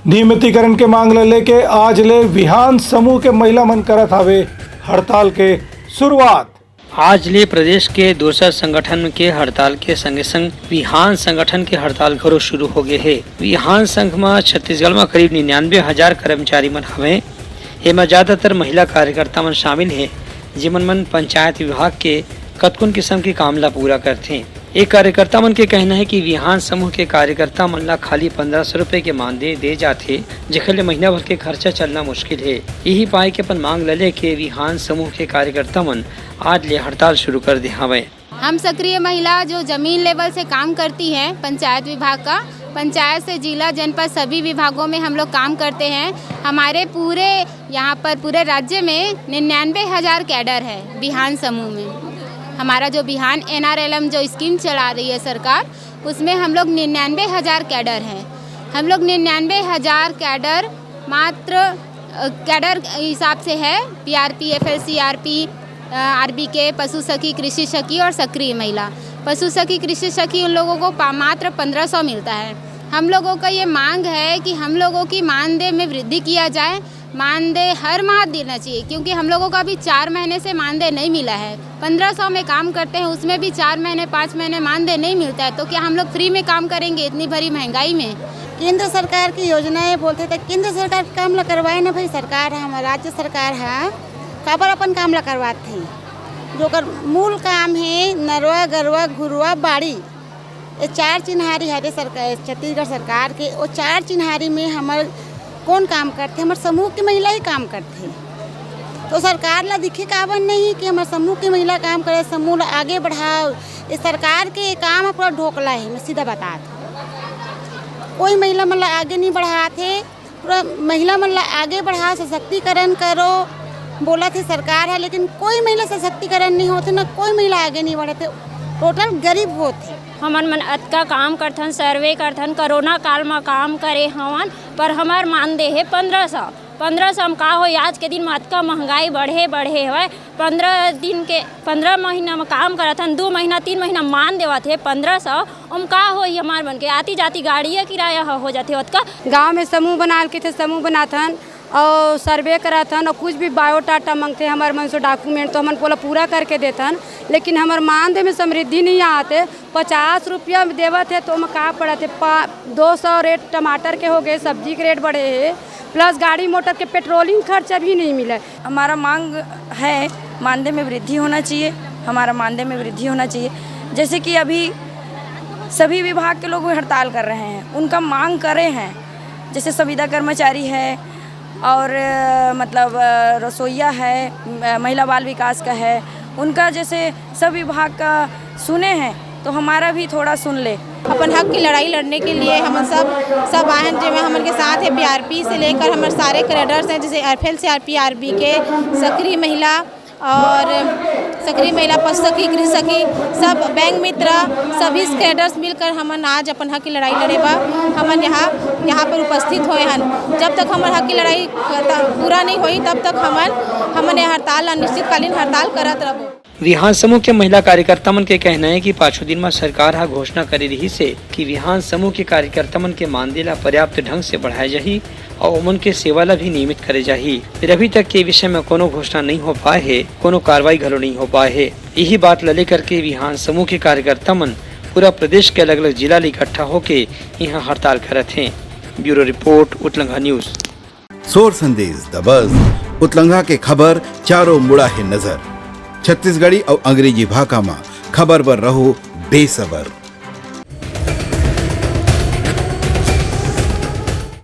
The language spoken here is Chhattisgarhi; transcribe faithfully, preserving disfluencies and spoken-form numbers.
नियमितीकरण के मांग ल लेके आज ले विहान समूह के महिला मन करत हावे हड़ताल के शुरुआत। आज ले प्रदेश के दूसर संगठन के हड़ताल के संगे संग विहान संगठन के हड़ताल घलो शुरू हो गे हे। विहान संघ म छत्तीसगढ़ म करीब निन्यानवे हजार कर्मचारी मन हवे। एमा ज्यादातर महिला कार्यकर्ता मन शामिल हे, जेमन मन पंचायत विभाग के कतकोन किसम के काम ला पूरा करथे। ए कार्यकर्ता मन के कहना हे कि विहान समूह के कार्यकर्ता मन ला खाली पंद्रह सौ रुपए के मानदेय दे जाथे, जेखर ले महीना भर के खर्चा चलना मुश्किल हे। इही पाय के अपन मांग ल लेके विहान समूह के कार्यकर्ता मन आज ले हड़ताल शुरू कर दे हावय। हम सक्रिय महिला जो जमीन लेवल से काम करती हैं, पंचायत विभाग का, पंचायत से जिला, जनपद, सभी विभागों में हम लोग काम करते हैं। हमारे पूरे यहाँ पर पूरे राज्य में निन्यानवे हजार कैडर है विहान समूह में। हमारा जो विहान एनआरएलएम जो स्कीम चला रही है सरकार, उसमें हम लोग निन्यानवे हजार कैडर हैं। हम लोग निन्यानवे हजार कैडर मात्र, अ, कैडर हिसाब से है, पीआरपी, एफएलसीआरपी, अ, आरबीके, पशु सखी, कृषि सखी और सक्रिय महिला। पशु सखी, कृषि सखी उन लोगों को पा-, मात्र पन्द्रह सौ मिलता है। हम लोगों का ये मांग है कि हम लोगों की मानदेय में वृद्धि किया जाए। मानदेय हर माह देना चाहिए, क्योंकि हम लोगों का अभी चार महीने से मानदेय नहीं मिला है। पन्द्रह सौ में काम करते हैं, उसमें भी चार महीने, पाँच महीने मानदेय नहीं मिलता है, तो क्या हम लोग फ्री में काम करेंगे इतनी भरी महंगाई में? केंद्र सरकार की योजनाएं बोलथे त केंद्र सरकार के काम ला करवाए ना भाई, सरकार ह, हमर राज्य सरकार ह, काबर अपन काम ला करवाथे? जो ओकर मूल काम हे नरवा, गरवा, घुरवा, बाड़ी, ये चार चिन्हारी हरे सरकार, छत्तीसगढ़ सरकार के, वो चार चिन्हारी में हमर कौन काम करथे? हमर समूह के महिला ही काम करथे। तो सरकार ला दिखे काबर नहीं कि हमर समूह के महिला काम करे, समूह ला आगे बढ़ाओ। ये सरकार के ये काम ह पूरा ढोकला हे, मैं सीधा बतात हूँ। कोई महिला मन ला आगे नहीं बढ़ात हे, पूरा महिला मन ला आगे बढ़ाओ, सशक्तिकरण करो, बोलत हे सरकार ह, लेकिन कोई महिला सशक्तिकरण नहीं होत हे, ना कोई महिला आगे नहीं बढ़त हे, टोटल गरीब होत हे। हमन मन अतका काम करथन, सर्वे करथन, कोरोना काल म काम करे हवन, पर हमर मानदेय हे पन्द्रह सौ। पन्द्रह सौ म का होही? आज के दिन म अतका महंगाई बढ़े, बढ़े हवय। पन्द्रह दिन के, पन्द्रह महीना म काम करत हन, दू महीना, तीन महीना मान देवत हे पन्द्रह सौ, ओम का होही? हमर मन के आती जाती गाड़िया किराया ह-, हो जाथे ओतका। गांव में समूह बना के थे, समूह बनाथन और सर्वे कराथन और कुछ भी बायोडाटा मांगथे हमर मन से डॉक्यूमेंट, तो हमन ओला पूरा करके देथन, लेकिन हमर मानदेय में समृद्धि नहीं आते। पचास रुपया में देवत हे तो ओमा का पड़त हे? पा-, दो सौ रेट टमाटर के हो गए, सब्जी के रेट बढ़े हे, प्लस गाड़ी मोटर के पेट्रोलिंग खर्चा भी नहीं मिले। हमारा मांग है, मानदेय में वृद्धि होना चाहिए, हमारा मानदेय में वृद्धि होना चाहिए। जैसे कि अभी सभी विभाग के लोग हड़ताल कर रहे हैं, उनका मांग करे हैं, जैसे संविदा कर्मचारी है और, अ, मतलब, अ, रसोईया है, म-, महिला बाल विकास का है, उनका जैसे सब विभाग का सुने हैं, तो हमारा भी थोड़ा सुन ले। अपन हक की लड़ाई लड़ने के लिए हमन सब, सब आहन, जेमे हमन के साथ है पीआरपी से लेकर हमर सारे कैडर्स हैं, जैसे एफएलसीआरपी, आरबीके, सक्रिय महिला और सक्रिय महिला, पशु सखी, कृषि सखी, सब बैंक मित्र, सभी कैडर्स मिलकर हमन आज अपन हक की लड़ाई लड़े बर हमन यहाँ, यहाँ पर उपस्थित होए हन। जब तक हमर हक की लड़ाई खतम, पूरा नहीं होई, तब तक हमन, हमन ये हड़ताल, अनिश्चितकालीन हड़ताल करत रहबो। विहान समूह के महिला कार्यकर्ता मन के कहना हे कि पाछू दिन म सरकार ह घोषणा करे रिहिस हे कि विहान समूह के कार्यकर्ता मन के मानदेय ला पर्याप्त ढंग से बढ़ाए जाही अउ ओमन के सेवा ला भी नियमित करे जाही। फेर अभी तक के विषय म कोनो घोषणा नइ हो पाए हे, कोनो कार्रवाई घलो नइ हो पाए हे। इही बात ला लेकर के विहान समूह के कार्यकर्ता मन पूरा प्रदेश के अलग-अलग जिला ले इकट्ठा होके इहां हड़ताल करत हें। Bureau report, Utlangha news. सोर संदेश दबस, उतलंघा के खबर चारों मुड़ा हे नजर। छत्तीसगढ़ी अउ अंग्रेजी भाखा म खबर बर रहो बेसबर।